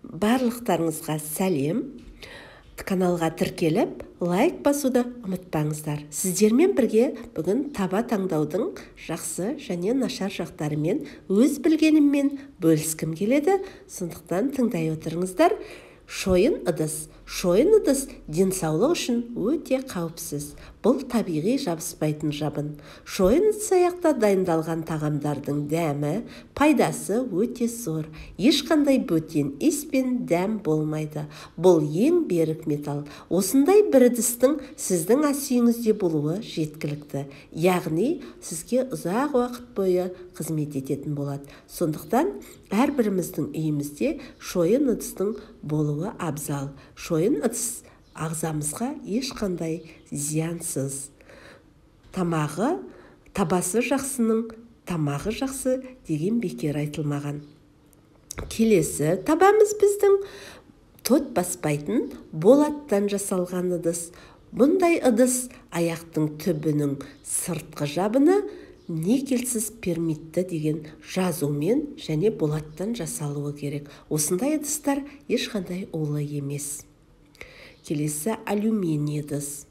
Барлықтарыңызға сәлем. Каналға тіркеліп, лайк басуды ұмытпаңыздар. Сіздермен бірге бүгін таба таңдаудың жақсы және нашар жақтарымен өз білгеніммен бөліскім келеді. Сондықтан тыңдай отырыңыздар. Шойын ыдыс. Шойын ыдыс денсаулық үшін өте қауіпсіз. Бұл табиғи жабыспайтын жабын. Шойын ыдыс аяқта дайындалған тағамдардың дәмі, пайдасы өте зор. Ешқандай бөтен иіс пен дәм болмайды. Бұл ең берік металл. Осындай бір ыдыстың сіздің ас үйіңізде болуы жеткілікті. Яғни сізге ұзақ уақыт бойы қызмет ететін болады. Сондықтан әрбіріміздің үйімізде шойын ыдыстың болуы абзал. Шойын ыдыс ағзамызға ешқандай зиянсыз. Тамағы, табасы жақсының тамағы жақсы деген бекер айтылмаған. Келесі табамыз біздің тот баспайтын болаттан жасалған ыдыс. Бұндай ыдыс аяқтың түбінің сыртқы жабыны никельсіз пермитті деген жазумен және болаттан жасалуы керек. Осындай ыдыстар ешқандай улы емес. Келесі алюминий ыдыс.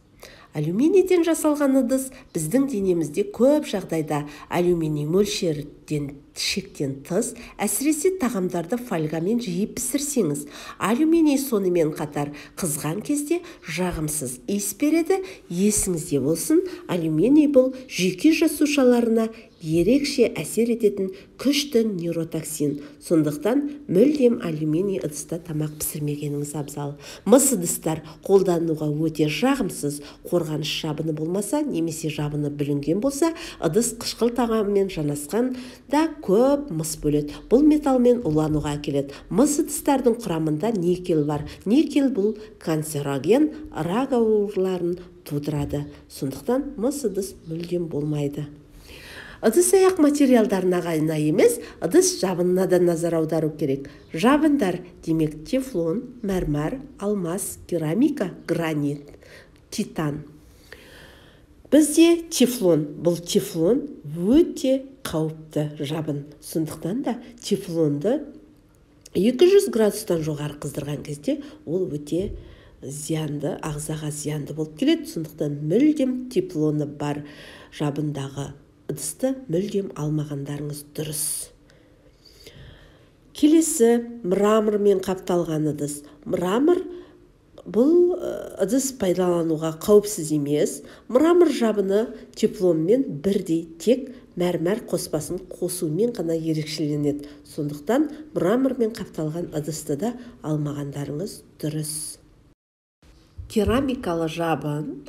Алюминийден жасалған ыдыс біздің денемізде көп жағдайда алюминий мөлшерден шектен тыс, әсіресе тағамдарды фольгамен жиі пісірсеңіз. Алюминий сонымен қатар қызған кезде жағымсыз иіс береді. Есіңізде болсын, алюминий бұл жүйке жасушаларына ерекше әсер ететін күшті нейротоксин. Сондықтан мүлдем алюминий ыдыста тамақ пісірмегеніңіз абзал. Мыс ыдыстар қолдануға өте жағымсыз. Қорғаныш жабыны болмаса немесе жабыны бүлінген болса, ыдыс қышқыл тағаммен жанасқан да көп мыс бөледі. Бұл металлмен улануға әкеледі. Мыс ыдыстардың құрамында никель бар. Никель бұл канцероген, рак ауруларын тудырады. Сондықтан мыс ыдыс мүлдем болмайды. Ыдыс аяқ материалдарына ғана емес, ыдыс жабынына да назар аудару керек. Жабындар демек тефлон, мәрмәр, алмас, керамика, гранит, титан. Бізде тефлон. Бұл тефлон өте қауіпті жабын. Сондықтан да тефлонды 200 градустан жоғары қыздырған кезде ол өте зиянды, ағзаға зиянды болып келеді. Сондықтан мүлдем тефлоны бар жабындағы ыдысты мүлдем алмағандарыңыз дұрыс. Келесі мрамормен қапталған ыдыс. Мрамор бұл ыдыс пайдалануға қауіпсіз емес. Мрамор жабыны тефлонмен бірдей, тек мәрмәр қоспасын қосумен ғана ерекшеленеді. Сондықтан мрамормен қапталған ыдысты да алмағандарыңыз дұрыс. Керамикалы жабын.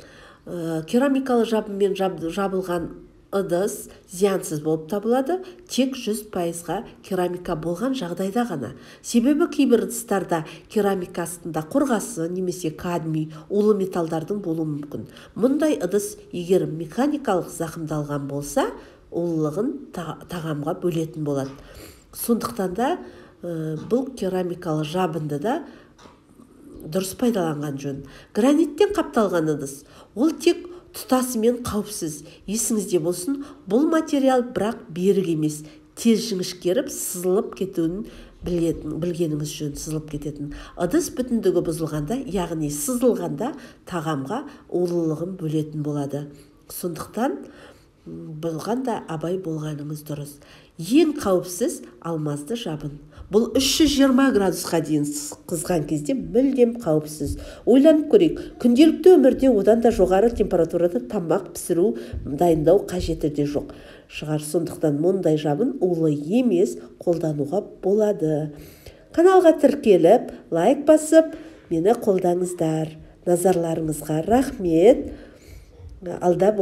Керамикалы жабынмен жабылған ыдыс зиянсыз болып табылады, тек 100%-ға керамика болған жағдайда ғана. Себебі кейбір ыдыстарда керамика астында қорғасын немесе кадмий, улы металдардың болуы мүмкін. Мұндай ыдыс егер механикалық зақымдалған болса, улылығын тағамға бөлетін болады. Сондықтан да бұл керамикалы жабынды да дұрыс пайдаланған жөн. Граниттен қапталған ыдыс, ол тек тұтасымен қауіпсіз. Есіңізде болсын, бұл материал бірақ берік емес, тез жіңішкеріп сызылып кетуін білгеніңіз жөн, сызылып кететін. Ыдыс бүтіндігі бұзылғанда, яғни сызылғанда тағамға улылығын бөлетін болады. Сондықтан бұған да абай болғаныңыз дұрыс. Ең қауіпсіз алмазды жабын. Бұл 320 градусқа дейін қызған кезде мүлдем қауіпсіз. Ойланып көрейік, күнделікті өмірде одан да жоғары температурада тамақ пісіру, дайындау қажеті де жоқ шығар. Сондықтан мұндай жабын улы емес, қолдануға болады. Каналға тіркеліп, лайк басып, мені қолдаңыздар. Назарларыңызға рахмет. Алда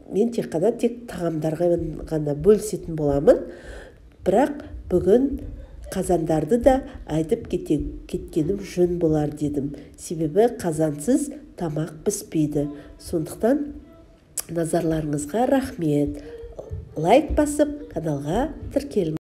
мен тек қана тек тағамдарға ғана бөлісетін боламын. Бірақ бүгін қазандарды да айтып кеткенім жөн болар дедім. Себебі қазансыз тамақ піспейді. Сондықтан назарларыңызға рахмет. Лайк басып, каналға тіркеліңіз.